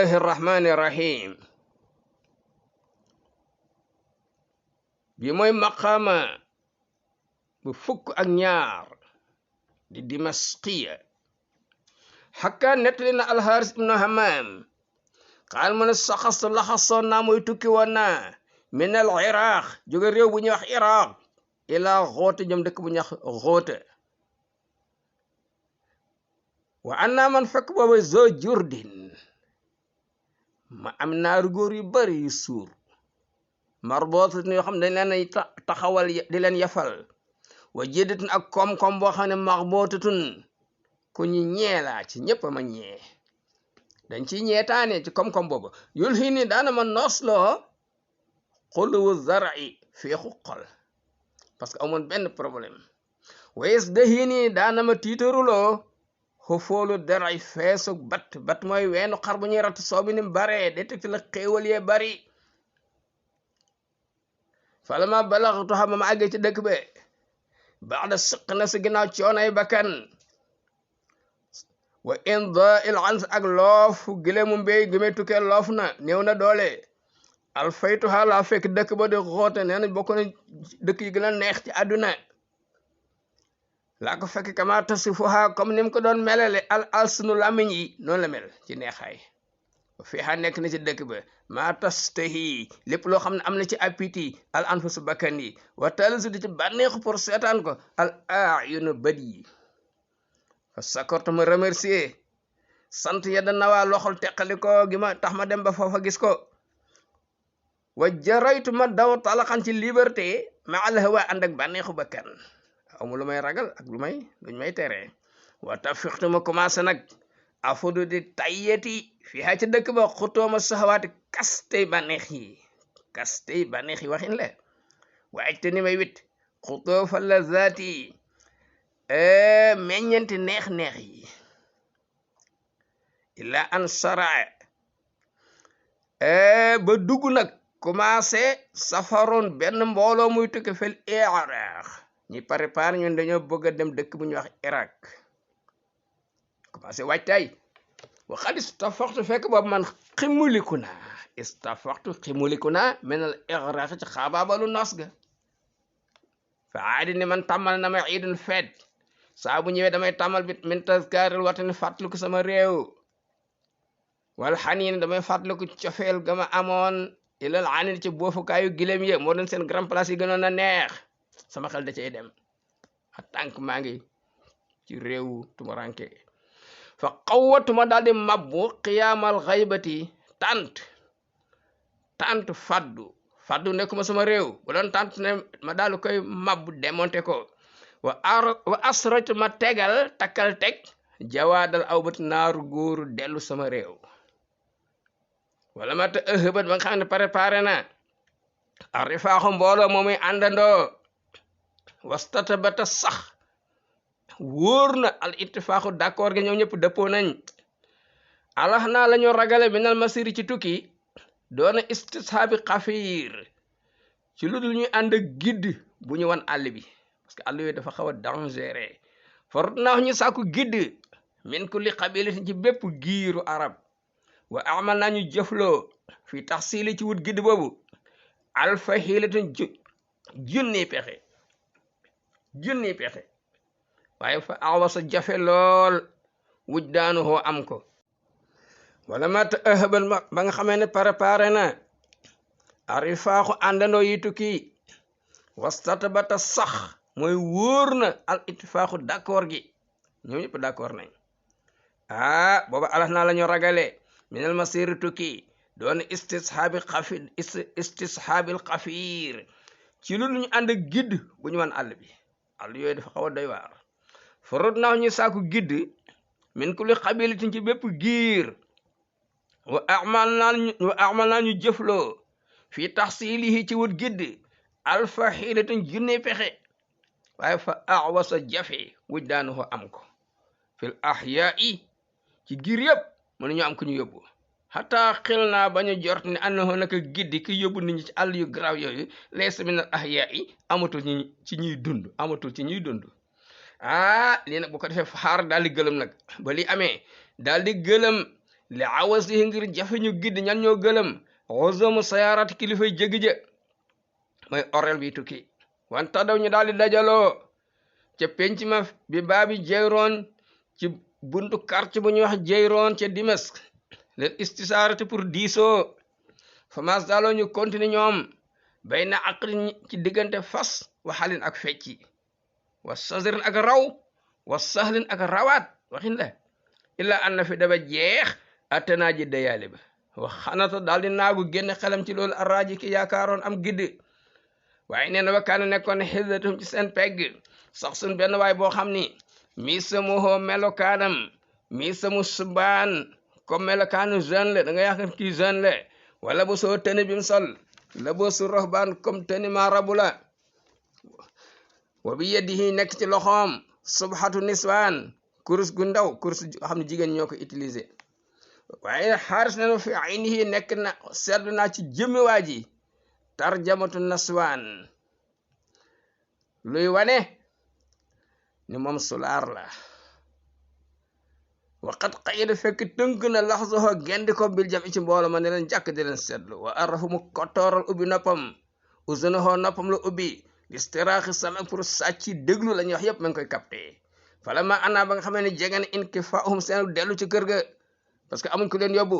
bismillahi rahmani rahim bi mooy maqaama bu fukk ak ñaar di Dimashqiya xakka nettali na alxaaris ibnu Hammaam xaal mu ne saxastu laxasoon naa mooy tukki woon naa min al iraq jóge réew bu ñuy wax iraq ilaa Ghouta jëm dëkk bu ñuy wax Ghouta wa annaa man fekk booba zoo jurdin ma am naaru góor yu bari yu suur marbootat yoo xam ne dañ leen taxawal di leen yafal wa jëdatun ak koom-koom boo xam ne marbootatun ku ñu ñeelaa ci ñëpp ma ñee dañ ciy ñeetaane ci koom-koom boobu yul xii ni daana ma noosloo xuluwu zar'i feexu xol parce que amoon benn problème wayes dahii ni daana ma tiitaruloo xofoolu daray feesug bat mooy weenu xar bu ñuy rat soobi ni bare de tegti la xéewal yee bari falama balaxtu xam ma àggee ci dëkk be baxda siq na si ginnaaw coonay bakkan wa inda il ans ak loofu gileemu mbéy gi may tukkee loof na néew na doole alfaytuha laa fekk dëkk ba di Ghouta nee na bokk na dëkk yi gën a neex ci àdduna laa ko fekk kama tasifuha comme ni mu ko doon melale al sunu làmmiñ yi noonu la mel ci neexaay fiiha nekk na ci dëkk ba maa tastahi lépp loo xam ne am na ci appétit al anfusu bakkan yi wa talisu di ci bànneexu pour seetaan ko al ayunu bët yi fa sakortu ma remercier sant yadda nawaa loxol teqali ko gi ma tax ma dem ba foofa gis ko wa jaraytu ma daw talaxan ci liberté ma al hawa ànd ak bànneexu bakkan amu lu may ragal ak luñ may tere wa tafiqtu ma commencé nag afudu di tayyati fii ci dëkk ba xutooma saxawaati kastey bànneex yi waxin la waaye te ni may wit xutoo fa la zaati meññenti neex yi illa an sara ba dugg nag commencé safaroon benn mbooloo muy tukki fel Iraq ñi préparé ñun dañoo bëgg a dem dëkk bu ñuy wax Irak commencé waajtaay wa xad istafaxtu fekk boobu man ximuliku naa menal Irak ci xabaabalu nos ga fa aadi ni man tàmmal na ma iidun feet saa bu ñëwee damay tàmmal bit min tazkaaril watani fàttaliku sama réew wal xaniin damay fàttaliku cofeel ga ma amoon ilal anil ci boofukaayu gilem yi moo doon seen grand place yi gënoon a neex sama xel da cay dem a tànk maa ngi ci réewu tumuranke fa xawwatuma daal di mabbu xiyaamal xaybati tant faddu nekkuma sama réew bu doon tant ne ma daal koy mabbu démonté ko wa asratu ma takkal teg jawaadal awbat naaru góoru dellu sama réew wala ma te ëhëbat ba nga xam ne préparé na arifaaxu mbooloo moomuy àndandoo wastata bata sax wóor na al ittifaaxu d'accord gi ñoom ñëpp dëppoo nañ alax naa la ñu ragale minal masiri ci tukki doona istishaabi xafiir ci lu dul ñuy ànd ak guide bu ñu wan àll bi parce que àll yooyu dafa xaw a dangereux forut naa ñu sàkku guide min kulli qabilatin ci bépp giiru arab wa amal naa ñu jëfloo fi taxsili ci wut guide boobu alfa xiilatun junni pexe waaye fa awasa jafe lool wuj daanu hoo am ko wala ma ta ëhëbal ba nga xamee ne préparé na arifaaxu àndandoo yi tukki wastata bata sax mooy wóor na al ittifaaxu d'accord gi ñoom ñëpp d'accord nañ booba alas naa la ñu ragale minal masiri tukki doon istishaabil xafiir ci lu ñu ànd gidd bu ñu wan àll bi àll yooyu dafa xaw a doy waar forot naa ñu saaku gidd min kulli xabilatin ci bépp giir wa amal naa ñu jëfloo fii taxsilihi ci wut gidd alfa xiilatin junne pexe waaye fa awasa jafe wuj daanu ko am ko fil ahyaai ci giir yëpp mënuñu am ku ñu yóbbu xataa xel naa ba ñu jort ne annahu naka giddi ki yóbbu nit ñi ci àll yu garaaw yooyu laysa min al ahyaai amatul ci ñuy dund lii nag bu ko defee faar daal di gëlëm nag ba li amee daal di gëlëm li awas yi ngir jafe ñu gidd ñan ñoo gëlëm xosomu sayarat kilifay jëgg ja mooy orel bi tukki wanta daw ñu daal di dajaloo ca penc ma bi baabi jeyroon ci buntu quartier bu ñuy wax jeyroon ca Dimask leen istisaarati pour diisoo famas daaloo ñu continue ñoom bay na aqlin ci diggante fas wa xalin ak fecci wa sazirin ak raw wa sahlin ak rawaat waxin la illa an na fi daba jeex attanaa ji dayaale ba wax xanata daal di naagu génn xelam ci loolu arraaji ki yaakaaroon am gidd waaye nee na wakkaana nekkoon xisdatum ci seen pegg sax sun benn waay boo xam ni mii samuhoo melokaanam mii samu subaan comme melokaanu jeune la da nga yaakaar kii jeune la wala bu soo tëni bi mu sol la boo su roxbaan comme tëni maa rabu la wa bi yadihi nekk ci loxoom subhatu niswaan kurus gu ndaw kurus xam ne jigéen ñoo ko utiliser waaye xaaris nanu fi aynihi nekk na seetlu naa ci jëmmi waa ji tarjamatu naswaan luy wane ni moom sulaar la waqat xayida fekk tënk na laxsoho gendi ko bil jam ci mboolo ma ne leen jàkk di leen seetlu wa arafu mu kotooral ubbi noppam usanaho noppam la ubbi listiraaxi sama pour sàcci déglu la ñuy wax yépp ma ngi koy capté fala ma ana ba nga xamee ne jege na in ki faahum seen dellu ci kër ga parce que amuñ ko leen yóbbu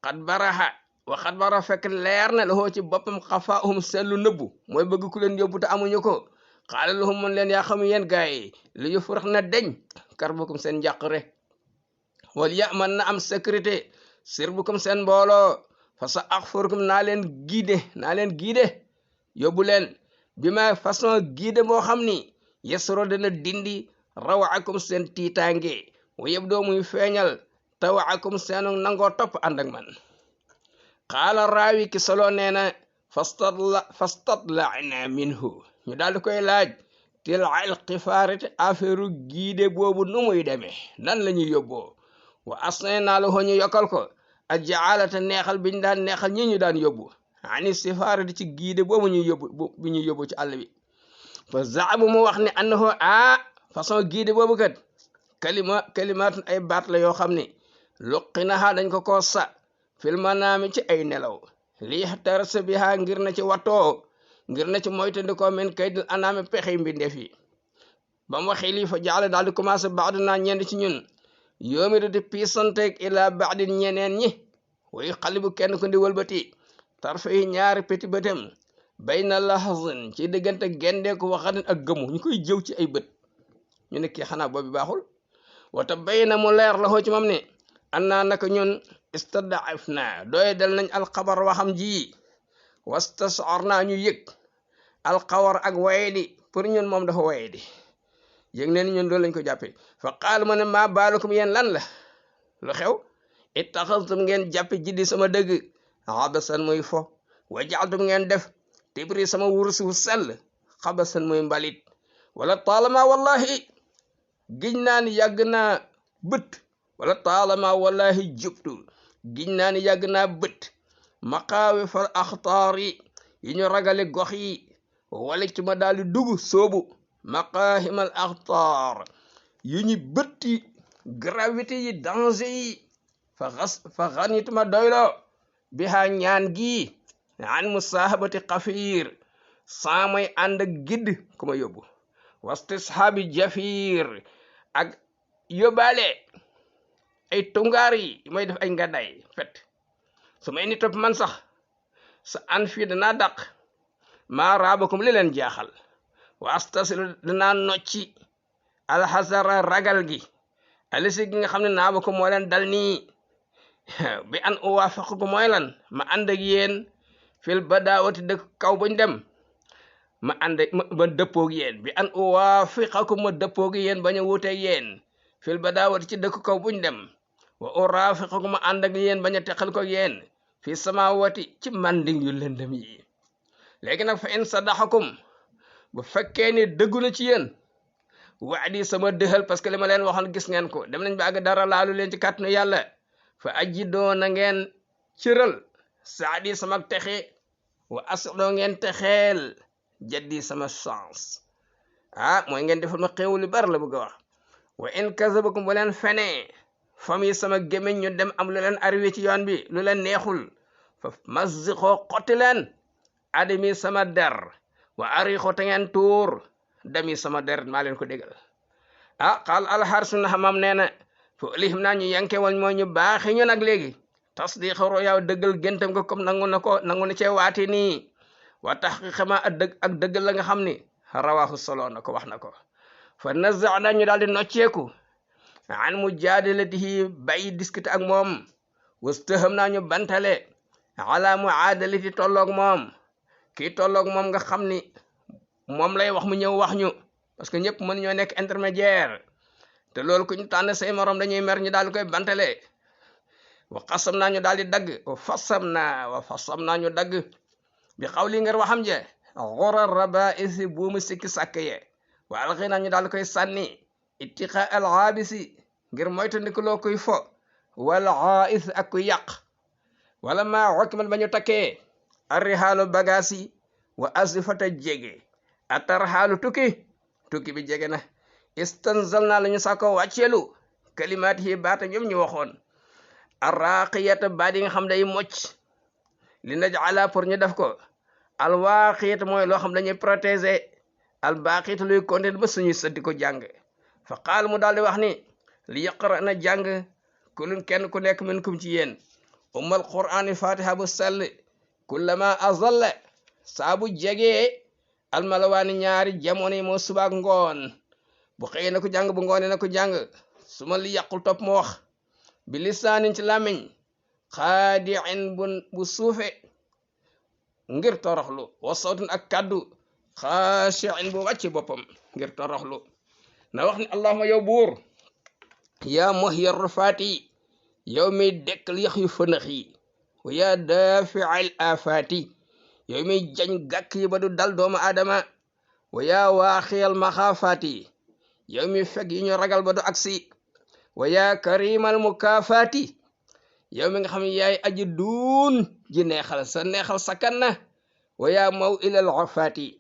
xat baraxa wa xat bara fekk leer na lahoo ci boppam xafaahum seen lu nëbbu mooy bëgg ku leen yóbbu te amuñu ko xaala lahum mun leen yaa xam yéen gaay yi li yu furax na deñ kar bokum seen njàqare wal ya man na am sécurité sir bukum seen mbooloo fa sa axfurkum naa leen giide yóbbu leen bi ma façon giide boo xam ni yesro dana dindi rawaakum seen tiitaange wa yëb doo muy feeñal tawaakum seenu nangoo topp ànd ak man xaala raawi ki solo nee na fastadla'na minhu ñu daal di koy laaj til al xifaarati affaire giide boobu nu muy demee nan la ñuy yóbboo wa asnay naa la ñu yokkal ko a jaalata neexal biñ daan neexal ñi ñu daan yóbbu ani sifaarati ci giide boobu ñuy yóbbu ci àll bi fa zaabu mu wax ne annahu façon giide boobu kat kalimaatun ay baat la yoo xam ne luqinaha dañ ko sa fil manaami ci ay nelaw lii tarasa biha ngir na ci wattoo ngir na ci moytandikoo men kaydil anaami pexey mbindeef yi ba mu waxee lii fa jaale daal di commencé baadu naa ñenn ci ñun yoomi di piisanteeg ila baadin ñeneen ñi way xalibu kenn ku ndi wëlbati tarfa yi ñaari peti bëtam bayna lahzin ci diggante gendeeku waxatin ak gëmu ñu koy jëw ci ay bët ñu ne kii xanaa boobu baaxul wata bayna mu leer la xoo ci moom ne annaa naka ñun istadaafna doye dal nañ alxabar waxam ji wastasarna ñu yëg alxawar ak wayedi pour ñun moom dafa wayedi yëg neen ñun loolu lañ ko jàppe fa qaal ma ne maa baalukum yéen lan la lu xew ittaxastum ngeen jàppe jiddi sama dëgg xabasan muy fo wa jaaltum ngeen def tibri sama wurus wu sell xabasan muy mbalit wala taalama wallahi giñ naa ni yàgg naa bët wala taalama wallahi jubtu giñ naa ni yàgg naa bët maqaawi fal axtaar yi ñu ragale gox yi wala ci ma daal di dugg soobu maqaahimal axtaar yu ñu bëtti gravité yi danger yi fa xanituma doyloo biha ñaan gi an musaahabati xafiir saa may ànd ak gidd ku ma yóbbu wastisxaabi jafiir ak yóbbaale ay tungaar yi may def ay ngàddaay fet su may ni topp man sax sa an fii danaa dàq maa raabakum li leen jaaxal wa astasilu danaa nocci alxasara ragal gi alisi gi nga xam ne naa ba ko moo leen dal nii bi an uwaafaq ko mooy lan ma ànd ak yéen fil badaawati dëkk kaw buñ dem ma ànd ma dëppoog yéen bi an uwaafiqakum ma dëppoog yéen bañ a wuuteeg yéen fil badaawati ci dëkk kaw buñ dem wa uraafiqakum ma ànd ak yéen bañ a teqal ko yéen fi samawati ci manding yu lëndëm yi léegi nag fa in sadaxakum bu fekkee ni dëggu na ci yéen waadi sama dëxal parce que li ma leen waxoon gis ngeen ko dem nañ ba àgg dara laalu leen ci kàttanu yàlla fa ajidoo na ngeen cëral saadi sama texe wa asdoo ngeen texeel jaddi sama chance mooy ngeen defal ma xéewu li bari la bëgg a wax wa in kazabakum bu leen fenee fami sama gémmiñ ñu dem am lu leen arrivé ci yoon bi lu leen neexul fa mazziqoo xotti leen adami sama der wa arixoo te ngeen tuur dami sama der maa leen ko dégal qaal alxarsu na xamam nee na fa lihim naa ñu yankewal mooy ñu baaxi ñu nag léegi tasdiq royaaw dëggal géntam nga comme nangu na cee waati nii wa taxqiq ma ak dëggal la nga xam ni rawaahu solo na ko wax na ko fa nazana ñu daal di nocceeku an mujadalatihi bàyyi discuter ak moom wastaham naa ñu bantale ala muadalati tolloog moom kii tolloog moom nga xam ni moom lay wax mu ñëw wax ñu parce que ñëpp mën ñoo nekk intermédiaire te loolu ku ñu tànn say morom dañuy mer ñu daal di koy bantale wa xasam naa ñu daal di dagg wa fasam naa ñu dagg bi xaw li ngir waxam je xorar rabaisi buumu sikki sàkk ye wa alxi naa ñu daal di koy sànni ittiqa al aabisi ngir moytandiku loo koy fo wal aais ak ku yàq wala ma xokkimat ba ñu takkee arrihaalu bagaasi wa asifata jege atarhaalu tukki bi jege na istanzal naa la ñu sàkko wàcceelu kalimaat yi baatam yëpp ñu waxoon arraqiyata baat yi nga xam day mocc li najala pour ñu def ko alwaqiyat mooy loo xam dañuy protéger albaqit luy konteen ba suñuy sëddi ko jàng fa qaal mu daal di wax ni li yaqra na jàng kulun kenn ku nekk minkum ci yéen ummal qur'ani fatiha bu sell kullama azalla saabu jegee almalawaani ñaari jamono yi moo subaak ngoon bu xëyee na ko jàng bu ngoonee na ko jàng suma li yàqul topp mu wax bi lisaanin ci làmmiñ xaadiin bu suufe ngir toroxlu wa sawtin ak kaddu xaashiin bu wàcce boppam ngir toroxlu na wax ni allahuma yow buur yaa muhyir rufaati yow mi dekkal yax yu fënax yi wa yaa daafi'al afaati yow mi jañ gàkk yi ba du dal doomu aadama wa yaa waaxiyal maxaafaati yow mi fekk yi ñu ragal ba du aksi wa yaa karimal mukaafaati yow mi nga xam ne yaay aji duun ji neexal sakkan na wa yaa maw ilal afaati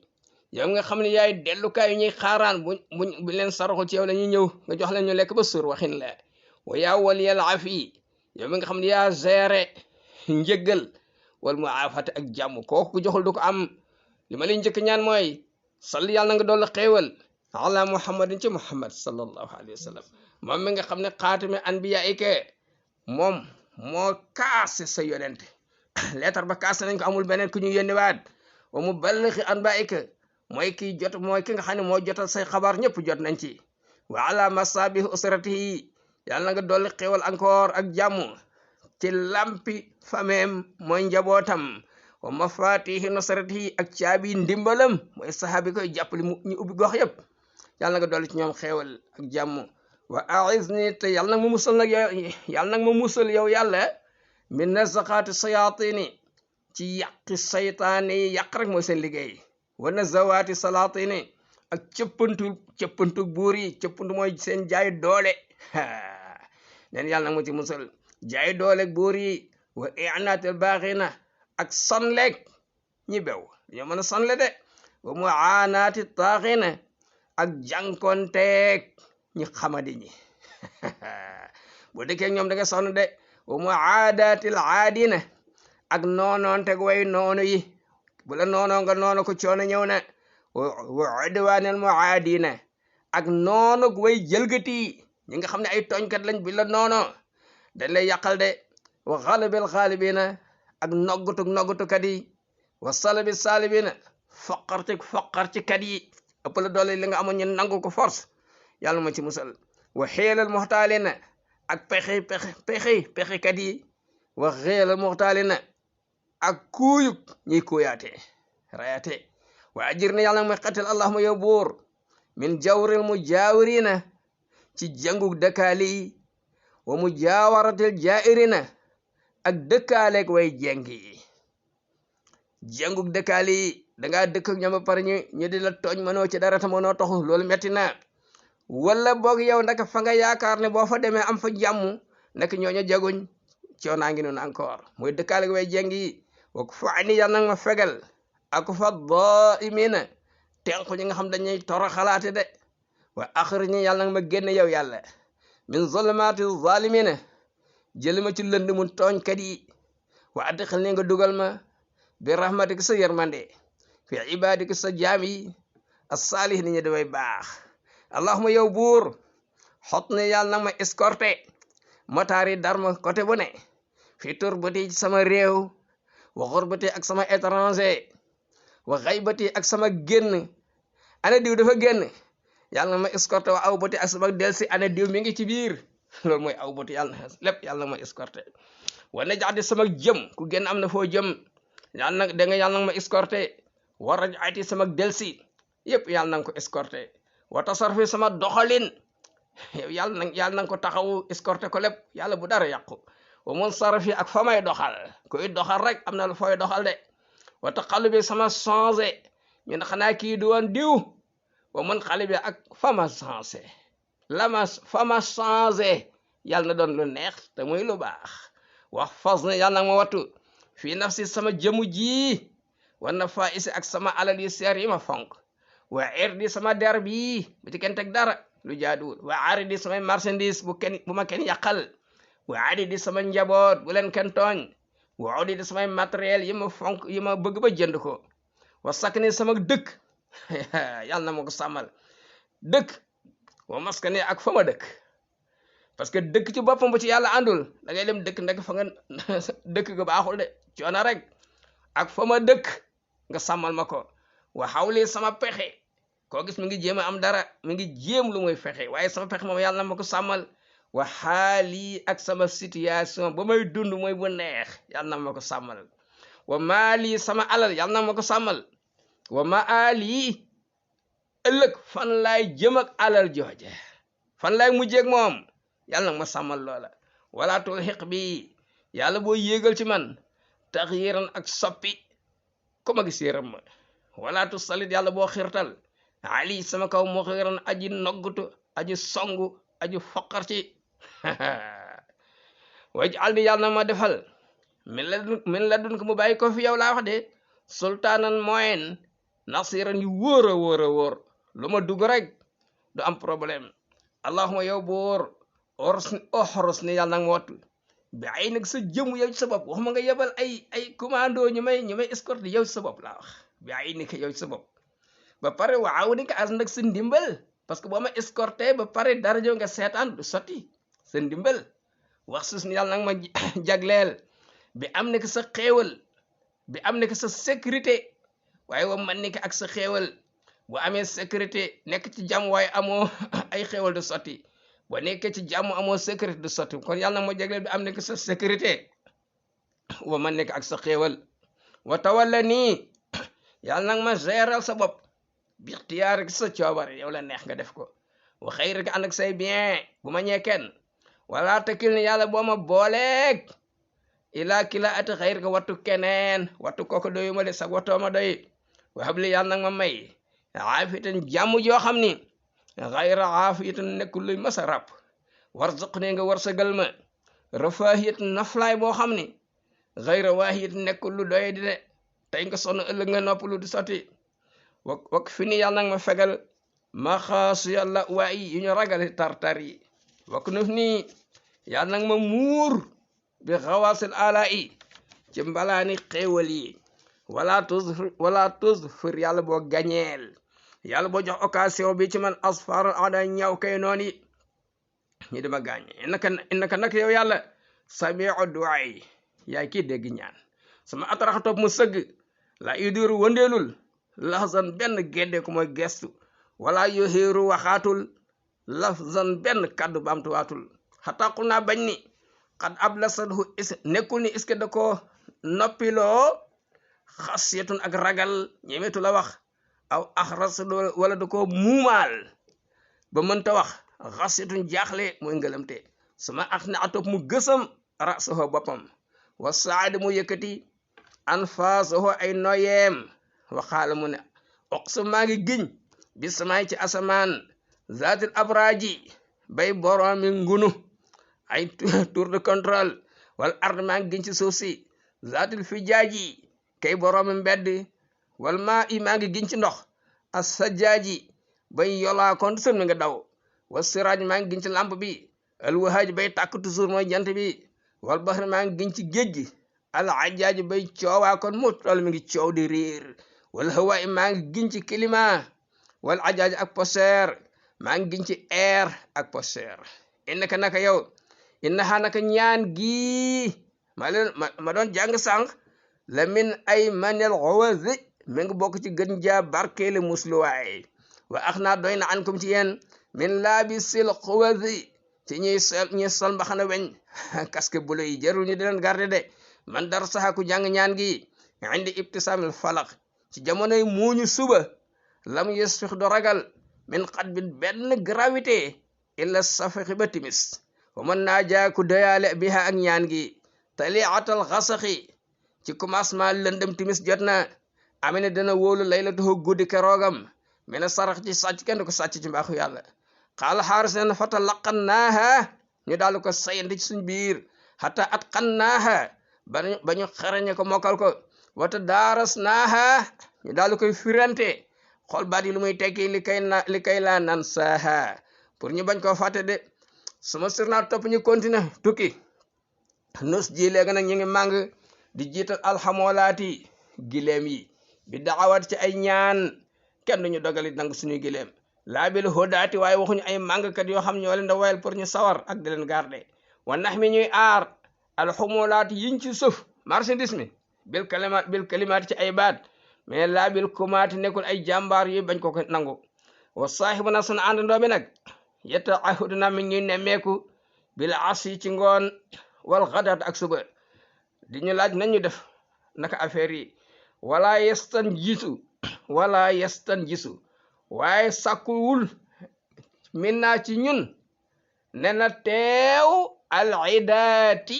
yow nga xam ne yaay dellukaay yu ñuy xaaraan bu leen saraxul ci yow la ñuy ñëw nga jox leen ñu lekk ba suur waxin la wa yaa waliyal afi yow mi nga xam ne yaa géré njëggal wal mu aafate ak jàmm kooku ku joxul du ko am li ma leen njëkk ñaan mooy salli yàlla na nga dolli xéewal ala muhammadin ci muhammad sallallahu alayhi wa sallam moom mi nga xam ne xaatimi anbiya ike moom moo kaase sa yonente leetar ba kaase nañ ko amul beneen ku ñu yónniwaat wa mu ballixi anba ike mooy ki nga xam ne moo jotal say xabaar ñëpp jot nañ ci wa ala masabih usratihi yàlla na nga dolli xéewal encore ak jàmm ci lampi fameem mooy njabootam wa mafatihi nasratihi ak caabi ndimbalam mooy sahabi koy jàppali ñu ubbi gox yëpp yàlla na nga dolli ci ñoom xéewal ak jàmm wa aizni te yàlla nag ma musal nag yàlla nag ma musal yow yàlla min nazaqaati sayatini ci yàqi saytaane yi yàq rek mooy seen liggéey wa nazawaati salatini ak cëppantu buur yi cëppantu mooy seen jaay doole leen yàlla nag ma ci musal jaay doole buur yi wa i'naatil baaxina ak sonleeg ñi bew ñoo mën a sonle de wa mu'aanaati taaxina ak jànkonteeg ñi xamadi ñi boo dëkkee ñoom da nga sonn de wa mu'aadaatil aadina ak noonoonteeg way noonu yi bu la noonoo nga noono ko coono ñëw na wa udwaanil mu'aadina ak noonog way jëlgati ñi nga xam ne ay tooñkat lañ bi la noono dañ lay yàqal de wa xalabil xaalibina ak noggatukat yi wa salabi salibina foqarcikat yi ëpp la doole li nga amoon ñu nangu ko force yàlla ma ci musal wa xeelal muxtaalina ak pexekat yi wa xeelal muxtaalina ak kuuyub ñiy kuuyaate rayaate wa ajir na yàlla may xatil allahuma yow buur min jawril mujaawirina ci jàngug dëkkaali yi wa mujaawaratil jaa'irina ak dëkkaaleeg way jeng yi jàngug dëkkaali yi dangaa dëkk ak ñoom ba pare ñu di la tooñ mënoo ci dara te mënoo taxu loolu metti na wala boog yow ndaka fa nga yaakaar ne boo fa demee am fa jàmm nak ñooñu jaguñ coonaa ngi noonu encore mooy dëkkaaleeg way jeng yi wa ku fa ani yàlla nag ma fegal ak fa daimina tenku ñi nga xam dañuy toro xalaate de wa axri ñi yàlla nag ma génn yow yàlla min zulumati zalimina jël ma ci lënd mu tooñkat yi wa adxilni nga dugal ma bi rahmatika sa yërmande fi ibadika sa jaam yi as-salih ni ñu dafay baax allahuma yow buur xot ne yàlla nag ma escorté motaari darma côté bu ne fi turbati ci sama réew wa xurbati ak sama étranger wa xaybati ak sama génn ana diw dafa génn yàlla na ma escorté wa aw bati ak sama delsi ana diw mi ngi ci biir loolu mooy aw bati yàlla na lépp yàlla na ma escorté wa najaati sama jëm ku génn am na foo jëm yàlla nag da nga yàlla na ma escorté wa rajaati sama delsi yëpp yàlla na ko escorté wa tasarfi sama doxalin yàlla na ko taxawu escorté ko lépp yàlla bu dara yàqu wa mun sarafi ak fa may doxal kuy doxal rek am na lu fooy doxal de wa taqallubi sama changé ñu ne xanaa kii du woon diw wa mun xalibi ak fa ma changé fa ma changé yàlla na doon lu neex te muy lu baax wax fas ne yàlla na ma wattu fii nafsi sama jëmu ji wa nafa isi ak sama alal yi seer yi ma fonk wa irdi sama der bi bu ci kenn teg dara lu jaaduwul wa aridi samay marchandise bu ma kenn yàqal wa adidi sama njaboot bu leen kenn tooñ wa udidi samay matériel yi ma fonk yi ma bëgg ba jënd ko wa sakni sama dëkk yàlla na ma ko sàmmal dëkk wa maskani ak fa ma dëkk parce que dëkk ci boppam bu ci yàlla àndul da ngay dem dëkk ndek fa nga dëkk ga baaxul de coono rek ak fa ma dëkk nga sàmmal ma ko wa xawli sama pexe koo gis mi ngi jéem a am dara mi ngi jéem lu muy fexe waaye sama pexe moom yàlla na ma ko sàmmal wa xaali ak sama situation ba may dund mooy bu neex yàlla na ma ko sàmmal wa maali sama alal yàlla na ma ko sàmmal wa maali ëllëg fan laay jëm ak alal jooje fan laay mujjeeg moom yàlla na ma sàmmal loola wala tulxiq bi yàlla boo yéegal ci man taxyiran ak soppi ko ma gis yëram ma wala tu salit yàlla boo xirtal ali sama kaw moo xiran aji noggutu aji songu aji foqar ci waj aldi yàlla na ma defal min la dun ko mu bàyyi ko fi yow laa wax de sultaanan moyen nasiran yu wóor a wóor lu ma dugg rek du am problème allahuma yow boor oxros ni yàlla nag ma wattu bi ay nag sa jëmu yow ci sa bopp waxuma nga yebal ay commando ñu may escorte yow ci sa bopp laa wax bi ay ni ko yow ci sa bopp ba pare waaw ni ko as nag sa ndimbal parce que boo ma escorté ba pare dara jow nga seetaan du sotti sa ndimbal wax sus ni yàlla nag ma jagleel bi am ne ko sa xéewal bi am ne ko sa sécurité waaye wa man ni ko ak sa xéewal bu amee sécurité nekk ci jàmm waaye amoo ay xéewal du sotti boo nekkee ci jàmm amoo sécurité du sotti kon yàlla nag ma jagleel bi am ne ko sa sécurité wa man ni ko ak sa xéewal wa tawalla nii yàlla nag ma géral sa bopp bi ixtiyaar sa coobare yow la neex nga def ko wa xëy rek ànd ak say bien bu ma ñee kenn wala takil ni yàlla boo ma booleeg ilaa kila ati xëy rek wattu keneen wattu kooku doyu ma de sag wattoo ma doy waxab li yàlla nag ma may aafitan jàmm joo xam ni xayra aafitan nekkul luy masa ràpp warzuq ni nga warsagal ma rafahiyat naflaay boo xam ni xayra waahiyat nekkul lu doy di de tey nga sonn ëllëg nga noppalu di sotti wak fi ni yàlla nag ma fegal ma xaasu yàlla waay yu ñu ragale tartar yi wak nuf nii yàlla nag ma muur bi xawaasil ala yi ci mbalaani xéewal yi wala tuzfir yàlla boo gañeel yàlla boo jox occasion bi ci man asfar ada ñaw kay noon yi ñu dama gaañ innaka nag yow yàlla samiu duwaay yaay kii dégg ñaan sama atarax topp mu sëgg la idiru wëndeelul lafzan benn gédde ku mooy gestu wala yoxiiru waxaatul lafzan benn kaddu baamtuwaatul xataqul naa bañ ni xad ablasadhu nekkul ni est-ce que da ko noppiloo xasiyatun ak ragal ñemetu la wax aw axras wala da ko muumaal ba mënta wax xasiyatun jaaxle mooy ngëlamte sama ax na atop mu gësam rasaho boppam wa saadi mu yëkkati anfaasaho ay noyeem waxaala mu ne oqsu maa ngi giñ bi samaay ci asamaan zaatil abraaji bay boroomi ngunu ay tour de contrôle wal ard maa ngi giñ ci suuf si zaatil fijaaji kay boroomi mbedd wal maa i maa ngi giñ ci ndox as sajaaji bay yolaa kon sën mi nga daw wa siraaj maa ngi giñ ci lamp bi al wahaaj bay tàkk toujours mooy jant bi wal bahri maa ngi giñ ci géej gi al ajjaaj bay coowaa kon mu toll mi ngi coow di riir wal hawaa maa ngi giñ ci climat wal ajjaaj ak poseer maa ngi giñ ci air ak poseer innaka naka yow innaha naka ñaan gi ma doon jàng sànq la min ay manel xowazi mi ngi bokk ci gën jaa barkeele musluwaay wa ax naa doy na ankum ci yéen min laabisil xowazi ci ñuy sol mbaxana weñ casque bu yi jarul ñu di leen garde de man dar saxaku jàng ñaan gi indi ibtisamil falaq ci jamonoy muuñu suba lam yusfix do ragal min xat bin benn gravité illa safixi ba timis wa man naa jaaku doyaale biha ak ñaan gi taliatal xasaxi ci commencement lëndëm timis jot na amine dana wóolu laylatuhu guddi keroogam mene sarax ci sàcc kenn ko sàcc ci mbaaxu yàlla xaala xaaris neen fata laqan naaha ñu daal ko sayandi ci suñ biir xata at xan naaha ba ñu xarañe ko mokkal ko wata daaras naaha ñu daal koy firante xool baat yi lu muy tekki li kay laa nan saaha pour ñu bañ koo fàtte de suma sirnaa topp ñu continuer tukki nus ji léegi nag ñu ngi màng di jiital alxamoolaati gileem yi bi daawat ci ay ñaan kenn duñu dogalit nangu suñuy gileem laa bil hudaati waaye waxuñu ay màngkat yoo xam ñoo leen da wayal pour ñu sawar ak di leen garde wa nax mi ñuy aar alxamoolaati yiñ ci suuf marchandise mi bil kalimaati ci ay baat mais laa bil kumaati nekkul ay jàmbaar yi bañ ko nangu wa saaxibu na sunu àndandoo bi nag yetta ahuduna mi ñuy nemmeeku bil asi ci ngoon wal xadaat ak suba di ñu laaj nañu def naka affaire yi wala yestan jisu waaye sàkkuwul min naa ci ñun ne na teew al idaati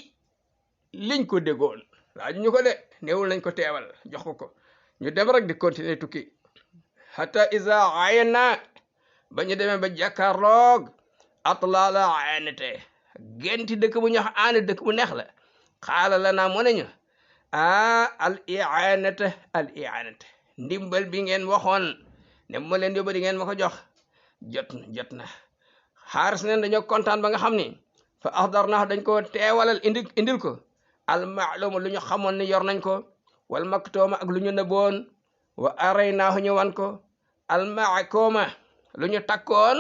liñ ko déggoon laaj ñu ko de néewul nañ ko teewal jox ko ñu dem rek di continuer tukki hatta isa ayna ba ñu demee ba jàkkaarloog atlaala aynate genti dëkk bu ñox aane dëkk bu neex la xaala la naa mu ne ñu al i'anata ndimbal bi ngeen waxoon ne ma leen yóbbu di ngeen ma ko jox jot na xaaris neen dañoo kontaan ba nga xam ni fa ahdarnaa dañ ko teewalal indil ko al maaluma lu ñu xamoon ni yor nañ ko wal maktooma ak lu ñu nëboon wa araynaahu ñu wan ko al maakooma lu ñu takkoon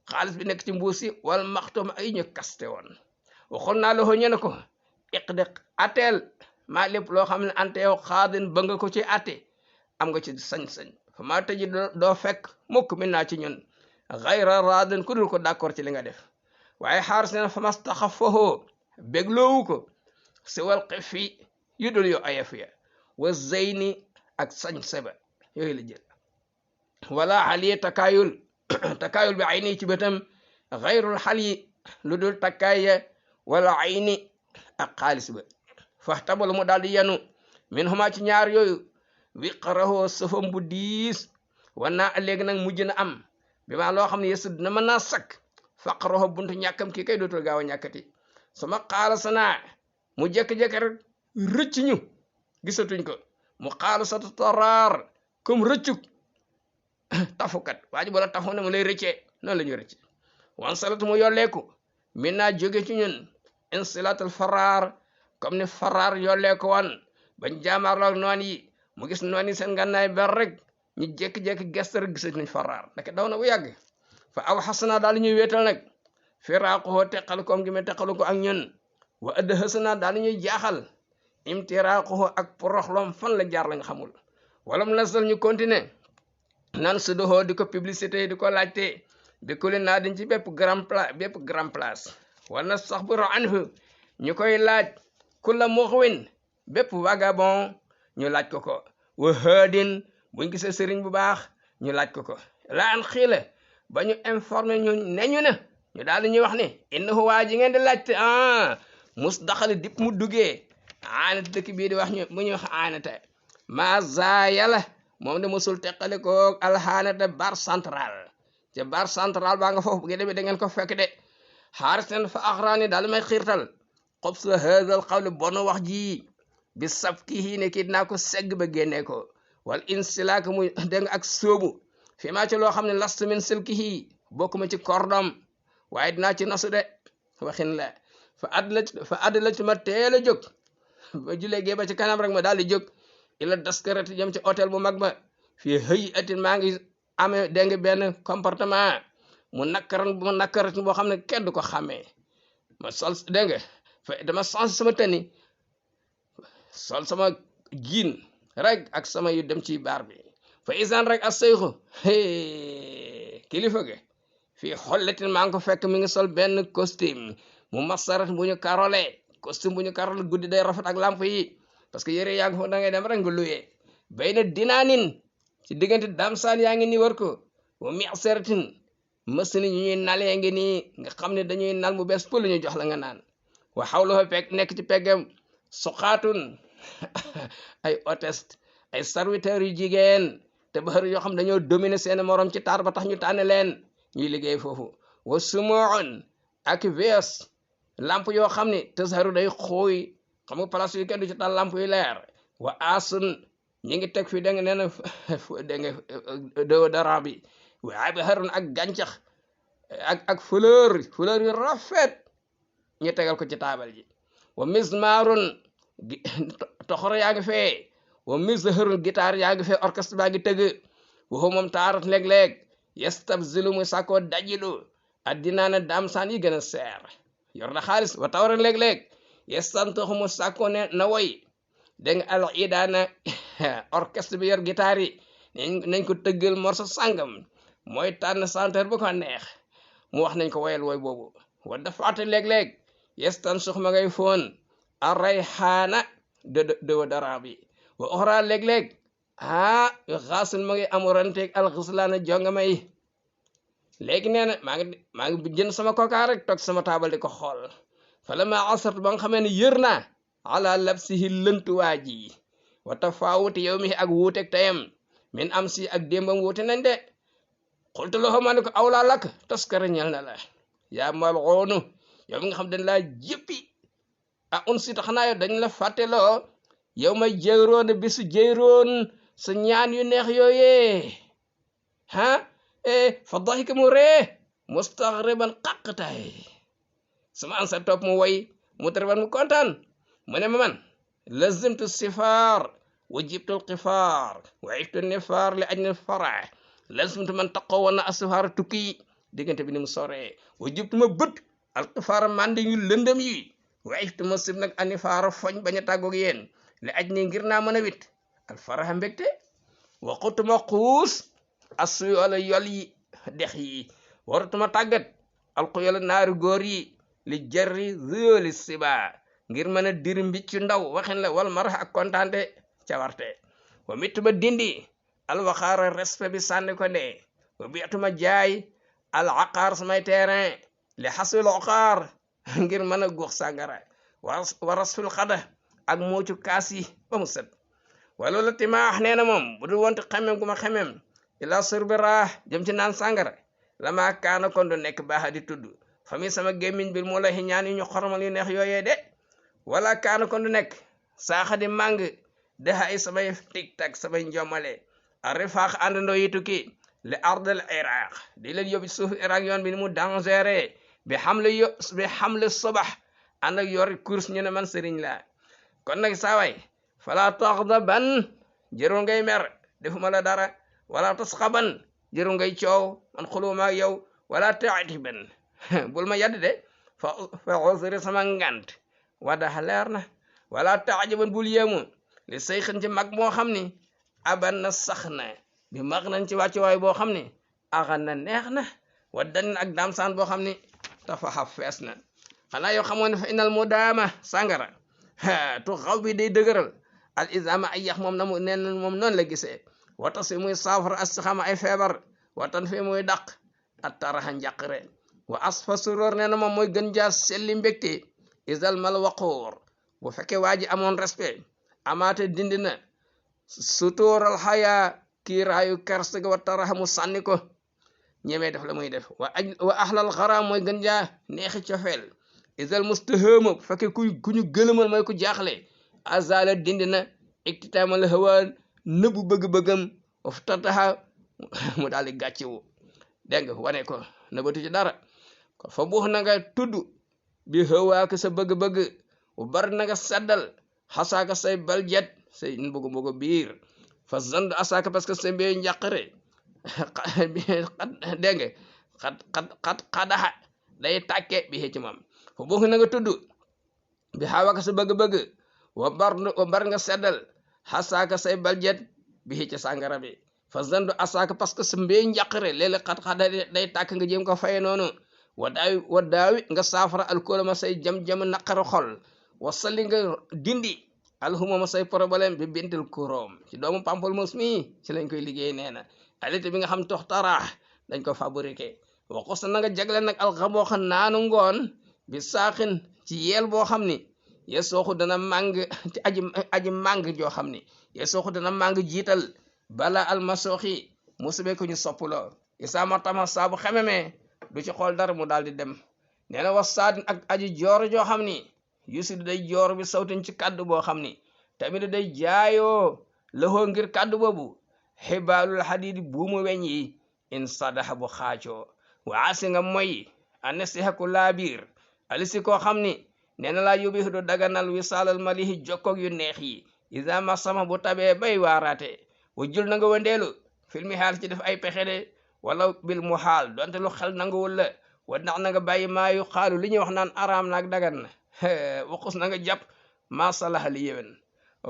xaalis bi nekk ci mbuusi wal maxtooma ay ñu kaste woon waxoon naa loxo ñu ne ko iqde ateel maa lépp loo xam ne ante yow xaadin ba nga ko ci atte am nga ci sañ-sañ fa maa tëji doo fekk mukk min naa ci ñun xayra raadin ku dul ko d'accord ci li nga def waaye xaaris ne fa mastaxafahu bégloowu ko si wal xifi yu dul yo ayaf ya wa zeyni ak sañ seba yooyu la jël wala xaliye takaayul bi ay nii ci bëtam xayrul xal yi lu dul takkaay ya wala ay ni ak xaalis ba faxtabal mu daal di yanu min huma ci ñaar yooyu wiqarahoo sëfam bu diis wanaa léegi nag mujj na am bi maa loo xam ne yesu dina mën naa sakk faqaraho buntu ñàkkam kii kay dootul gaaw a ñàkkati sama xaala sanaa mu jékki-jékki rek rëcc ñu gisatuñ ko mu xaalu sa taraar comme rëccuk tafukat waa ji bala tafu ne mu lay rëccee noonu la ñu rëcce wan salatu mu yolleeku min naa jóge ci ñun insilatul faraar comme ni faraar yolleeku wan bañ jaamaarloog noon yi mu gis noon yi seen ngànnaay ber rek ñu jékki-jékki geste rek gisatuñ faraar ndeke daw na bu yàgg fa aw xasana daal ñuy wéetal nag firaaquhoo teqal koom gi me teqalu ko ak ñun wa ëdd xësana daal ñuy jaaxal imtiraaquhoo ak poroxlom fan la jaar lañ xamul wala mu nasal ñu continuer nan su doxoo di ko publicité di ko laajte bi kuli naa dañ ci bépp grand place wala na sax bu ro anhu ñu koy laaj ku la muxwin bépp vagabond ñu laaj ko wa hëdin buñ gisee sëriñ bu baax ñu laaj ko la an xiila ba ñu informé ñu neñu na ñu daal di ñuy wax ne innahu waa ji ngeen di laajte mus daxali dip mu duggee aanata dëkk bii di wax ñu mu ñu wax aanata ma zaayala moom de musul teqale ko alxaanata bar central te bar central baa nga foofu bu ngeen demee da ngeen ko fekk de xaaris nen fa axraani daal may xiirtal xob sa haadal xawle bon wax ji bi sab kii ne kii dinaa ko segg ba génnee ko wal insilaak muy dégg ak sóobu fi maa ci loo xam ne lastu min silkihi bokkuma ci kordom waaye dinaa ci nasu de waxin la fa adlaj ma teel a jóg ba julee gee ba ci kanam rek ma daal di jóg ila daskarati jëm ci hôtel bu mag ba fii hëy atin maa ngi amee dégg nga benn comportement mu nakkaran boo xam ne kenn du ko xàmmee ma sol dégg nga fa dama sens sama tëni sol sama jiin rek ak sama yu dem ci baar bi fa isan rek a seyxu kilifa ge fii xollatin maa ngi ko fekk mi ngi sol benn costume mu masarat bu ñu karole costume bu ñu karole guddi day rafet ak lamp yi parce que yére yaa ngi foofu da ngay dem rek nga luyee bay na dinaanin ci diggante damsaan yaa ngi ni war ko wa miseratin machine ñu ñuy nalee ngi nii nga xam ne dañuy nal mu bees pël ñu jox la nga naan wa xawluhu fekk nekk ci peggam suqaatun ay hôtesse ay serviteurs yu jigéen te baxar yoo xam dañoo dominer seen morom ci taar ba tax ñu tànn leen ñuy liggéey foofu wa sumuun ak vees lamp yoo xam ne tësaru day xooy xam nga place yu kenn du ci taal lamp yu leer wa asun ñi ngi teg fi da nga nee na dégg nga déodorant bi waaye bi xarun ak gàncax ak fleur yu rafet ñu tegal ko ci taabal ji wa mismarun toxoro yaa ngi fee wa misharun guitare yaa ngi fee orchestre baa ngi tëgg waxu moom taarat léeg-léeg yastabzilu muy sàkkoo dajilu addinaana damsaan yi gën a seer yor na xaalis wa tawra léeg-léeg yestantoxu mu sàkkoo ne na woy dégg nga al idaana orchestre bi yor guitare yi nañ ko tëggal morso sàngam mooy tànn chanteur bu ko neex mu wax nañ ko woyal woy boobu wa dafaate léeg-léeg yestan sux ma ngay foon a rayxaana déodorant bi wa oxra léeg-léeg xaasul ma ngay amuranteeg alxislaana jongama yi léegi nee na maa ngi jënd sama kokaa rek toog sama taabal di ko xool fala ma asartu ba nga xamee ne yër naa ala labsihi lëntuwaa ji wa tafawuti yow mi ak wuuteeg tayam min am si ak démbam wuute nañ de xultu loxo ma ne ko awlaa lakk taskara ñel na la yaa malxoonu yow mi nga xam dañ laa jëppi un si tax naa yow dañ la fàtteloo yow may jëyroon bisu jëyroon sa ñaan yu neex yooyee fa dahika mu ree mustaghriban qaqtaay sama ansa topp mu way mu taraban mu kontaan mu ne ma man lazimtu sifaar wa jibtu alqifaar wa iftu nifaar li ajli fara lazimtu man taqoo woon na asifaar tukki diggante bi ni mu soree wa jibtu ma bët alqifaar mandi ñu lëndëm yi wa iftu ma sib nag anifaar foñ bañ a tàggoog yéen li aj ni ngir naa mën a wit alfaraha mbégte wa xutuma xuus assu wala yol yi dex yi waratuma tàggat alku yola naari góor yi li jarri zoli siba ngir mën a dir mbiccu ndaw waxin la wal marax ak kontaante cawarte wa mittuma dindi alwaxaara respect bi sànni ko ne wa biatuma jaay al aqaar samay terrain li xasul aqaar ngir mën a guux sàngara wa rasfil xada ak muucu kaas yi ba mu set wala la timaax nee na moom bu dul wonte xemem gu ma xemem ila surbi raax jëm ci naan sàngara lama kaana kon du nekk baaxa di tudd fami sama gémmiñ bi mu la ñaan yu ñu xoromal yu neex yooyee de wala kaana kon du nekk saaxa di màng dexa ay samay tic-tac samay njomale a rifaax àndandoo yi tukki li ardal iraq di leen yóbbu suuf iraq yoon bi ni mu dangereux bi xamle subax ànd ak yor course ñu ne man sëriñ la kon nag saaway fala taxdaban jërul ngay mer defuma la dara wala tasxaban jërul ngay coow man xuluma ak yow wala taatiban bul ma yadd de fa usri sama ngant wadaxa leer na wala taajaban bul yéemu li say xën ci mag moo xam ni aban na sax na bi mag nañ ci wàccuwaay boo xam ni axan na neex na waddan ak damsaan boo xam ni tafaxa fees na xanaa yow xamoon ne fa inal mu daama sàngara tu xaw bi day dëgëral al isama ay yax moom na mu neen moom noonu la gisee wata si muy saafara astixama ay feebar watan fi muy dàq at taraxa njàqre wa asfa suróor nee na moom mooy gën jaa selli mbégte isal mal waqoor bu fekkee waa ji amoon respect amaate dindi na sutóoral xayaa kiiraayu kerse ga wa taraxa mu sànni ko ñemee def la muy def wa ahlal xaraam mooy gën jaa neexi cofeel isal mustahama bu fekkee ku ñu gëlëmal mooy ku jaaxle azala dindi na iktitaamal hawa nëbbu bëgg-bëggam of tataxa mu daal di gàccewu dégg nga wane ko nëbbatu ci dara ko fa buux na nga tudd bi hawaaka sa bëgg-bëgg wa bar na nga seddal xasaaka say baljet say mbugu biir fa zand asaaka parce que sa mbee njàqare dégg nga xadaxa day tàkke bi ci moom fa bokk na nga tudd bi hawaaka sa bëgg-bëgg wa bar nga seddal xasaaka say baljet bi ci sàngara bi fa zand asaaka parce que sa mbee njàqare léeg-léeg xada day tàkk nga jéem ko faye noonu wa daawi nga saafara alkoolama say jam-jam naqara xol wasalli nga dindi alxumama say problème bi bintil kuróom ci doomu pamplemousse mi ci lañ koy liggéey nee na alité bi nga xam tox taraax dañ ko fabriqué waxus na nga jagle nag alxaboo xam naanu ngoon bi saaxin ci yeel boo xam ni ye sooxu dana màng ci aji màng joo xam ni ye sooxu dana màng jiital bala almasooxi musube ko ñu soppuloo isaama tama saabu xememee du ci xool dara mu daal di dem nee na was saadin ak aji joor joo xam ni yusid day joor bi sawtin ci kàddu boo xam ni tamit day jaayoo loxoo ngir kàddu boobu xibaalul xadiidi buumu weñ yi in sadaxa bu xaacoo waasi nga moy anesiha ku laabiir alisi koo xam ni nee na laa yóbbi du daganal wisaalal malihi jokkoog yu neex yi isa ma sama bu tabee bay waaraate wa jul na nga wandeelu filmi xaal ci def ay pexe de wala bil mu xaal donte lu xel nanguwul la wa ndax na nga bàyyi maayu xaalu li ñuy wax naan araam naag dagan na waxus na nga jàpp masalaha li yéwén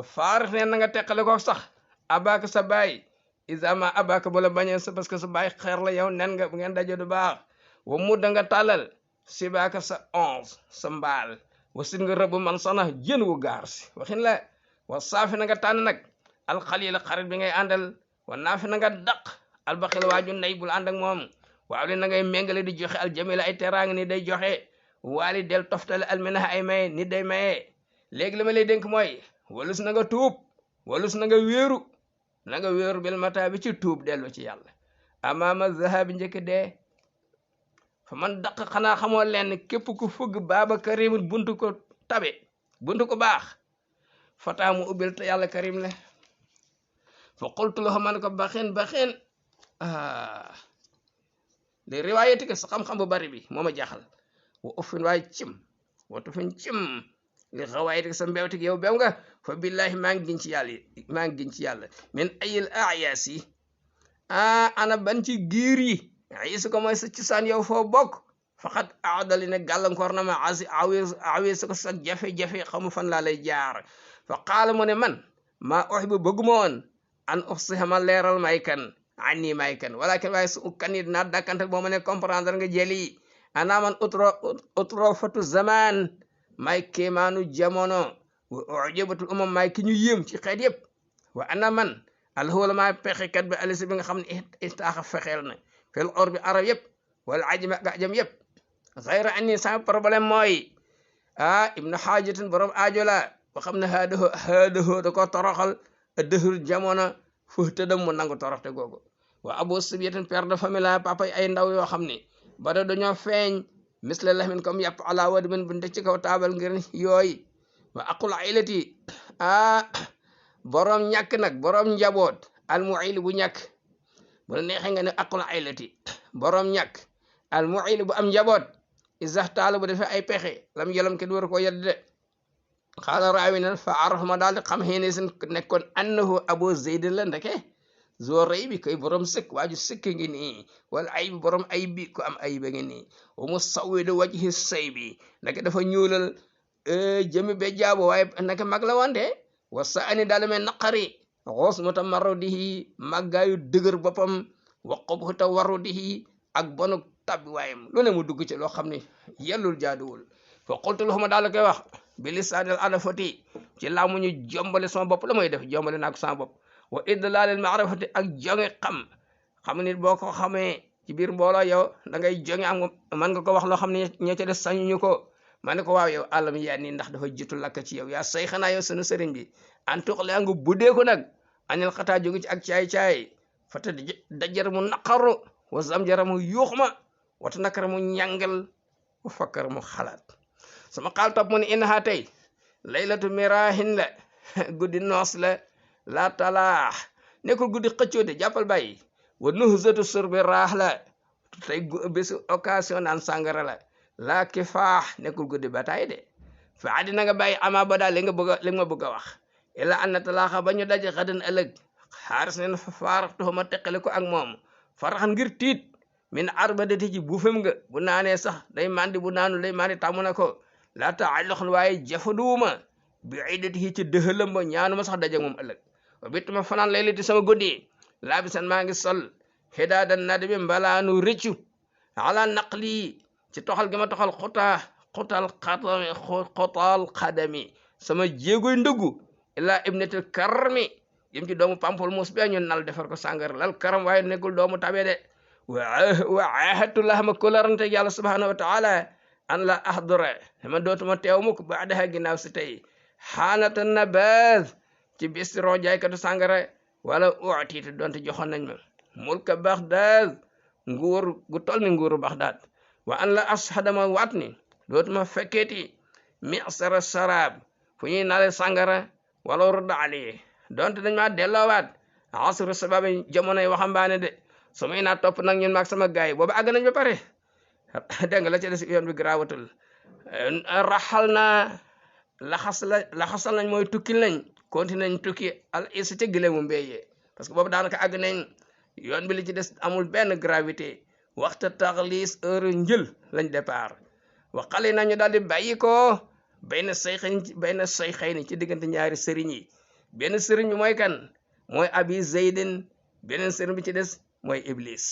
faarix ne na nga teqale ko sax abaka sa baay isama abaka bu la bañee sa parce que sa baay xeer la yow nen nga bu ngeen daje du baax wa mu da nga tàllal si baaka sa 11 sa mbaal wa sin nga rëbb man sana jën wu gaar si waxin la wa saafi na nga tànn nag alxalila xarit bi ngay àndal wa naafi na nga daq albaxil waaju nay bul ànd ak moom waaw li na ngay méngale di joxe aljamila ay teraanga ni day joxe waali del toftale alminaha ay maye nit day maye léegi li ma lay dénk mooy walus na nga tuub walus na nga wéeru bil mata bi ci tuub dellu ci yàlla amaama zahabi njëkk dee fa man daq xanaa xamoo leen képp ku fugg baaba karimut buntu ko tabe buntu ko baax fataa mu ubbil te yàlla karim le fa qultu lahu man ko baxeen li riwaayati ko sa xam-xam bu bari bi moo ma jaaxal wa uffin waay cim wa tufin cim li xawaayati ko sa mbewtik yow bew nga fa billahi maa ngi giñ ci yàlla min ayil ayaas yi ana ban ci giir yi su ko mooy sa cosaan yow foo bokk faqat aadali ne gàllankoor na ma awi su ko sa jafe-jafe xamu fan laa lay jaar fa qaala mu ne man maa uhibbu bëgguma woon an uxsiha ma leeral may kan anni may kan walakin waaye su kan yi naa dàkkantal boo ma ne comprendre nga jëli ana man utro fatu zaman may kéemaanu jamono wa ujabatul umam may ki ñu yéem ci xeet yëpp wa ana man alxuwala maa pexekat bi alisi bi nga xam ne istaaxa fexeel na fel or bi arab yëpp wala ajam yëpp xayra anni sama problème mooy ibnu xaajatin borom aajo la ba xam ne haadahoo da ko toroxal dëhër jamono fu tëddam mu nangu toroxte googu wa abu sibiyatin père de famille la papa ay ndaw yoo xam ne bada dañoo feeñ misle lahmin comme yàpp ala wadi min bu ndek ci kaw taabal ngir yooyu wa aqul aylati borom ñàkk nag borom njaboot almuil bu ñàkk bu la neexee nga ne aqul aylati borom ñàkk almuil bu am njaboot isaxtaala bu defee ay pexe lam yolom ke du war ko yedd de xaala raawi na fa arafma daal di xam xéene seen nekkoon annahu abu zeyd la ndeke zoo rëy bi koy borom sëkk waaju sëkk ngi nii wala ay bi borom ay bi ko am ay ba ngi nii wa mu sawidu wajhi say bi ndeke dafa ñuulal jëmi be jaabo waaye ndeke mag la wante wa sa ani daal me naqari xoos mu ta marrudihi màggaayu dëgër boppam wa qubhu ta warrudihi ak bonuk tabbi waayam lu ne mu dugg ci loo xam ne yellul jaaduwul fa qultu lahuma daal koy wax bi lisaanil adafati ci laa mu ñu jombale sama bopp la mooy def jombale naa ko sama bopp wa idlalil maarifati ak jonge xam nit boo ko xamee ci biir mbooloo yow da ngay jonge am man nga ko wax loo xam ne ña ca des sañuñu ko ma ne ko waaw yow àllam yaa nii ndax dafa jiitu lakk ci yow yaa say xanaa yow sunu sëriñ bi en tout cas nga buddee ko nag anil xataa jóge ci ak caay-caay fata dajar mu naqaru wa zamjara mu yuux ma wata nakara mu ñàngal wa fakkar mu xalaat sama xaal topp mu ne innaha tey laylatu mirahin la guddi noos la la talaax nekkul guddi xëccoo de jàppal bàyyi wa nuhzatu surbi raax la tey bésu occasion naan sàngara la laa kifaax nekkul guddi bataay de fa àddina nga bàyyi ama ba daal li nga ma bëgg a wax ila an na talaaxa ba ñu daje xadan ëllëg xaaris neen fa faaraxtuxuma teqale ko ak moom faraxan ngir tiit min arbadati ci buufam nga bu naanee sax day mandi bu naanu day mandi tàmm na ko laata alloxon waaye jafanduwuma bi iddatihi ci dëxalam ba ñaanuma sax daje moom ëllëg wa bittuma fanaan lay liti sama guddi laa bi san maa ngi sol xidaadan nadi bi mbalaanu rëccu ala naqli ci toxal gi ma toxal xotaal xadami sama jéegoy ndëggu illa ibnatil karmi yim ci doomu pampol mus be ñu nal defar ko sàngar lal karam waaye nekkul doomu tabe de wa ahadullah ma kolarante yàlla subhanahu wa taala an la ahdura ma dootuma teew mukk ba adaha ginnaaw si tey xaanata nabaz ci bis rojaaykatu sàngara wala uutiite donte joxoon nañ ma mulka Baghdad nguur gu tol ni nguuru Baghdad wa an la ashadama waat ni dootuma fekkeeti misara sharab fu ñuy nale sàngara wala rudda ali donte dañ ma delloowaat asru sababi jamonoy waxambaane de su may naa topp nag ñun maag sama gaay boobu àgg nañ ba pare dégg nga la ci des yoon bi garaawatul raxal naa laxasal nañ mooy tukki nañ continué nañ tukki al isa ca gëléemu mbéyee parce que boobu daanaka àgg nañ yoon bi li ci des amul benn gravité waxta taxliis heure njël lañ départ waxali nañu daal di bàyyi ko benn say xëy ni ci diggante ñaari sëriñ yi benn sëriñ bi mooy kan mooy abi zeydin beneen sëriñ bi ci des mooy iblis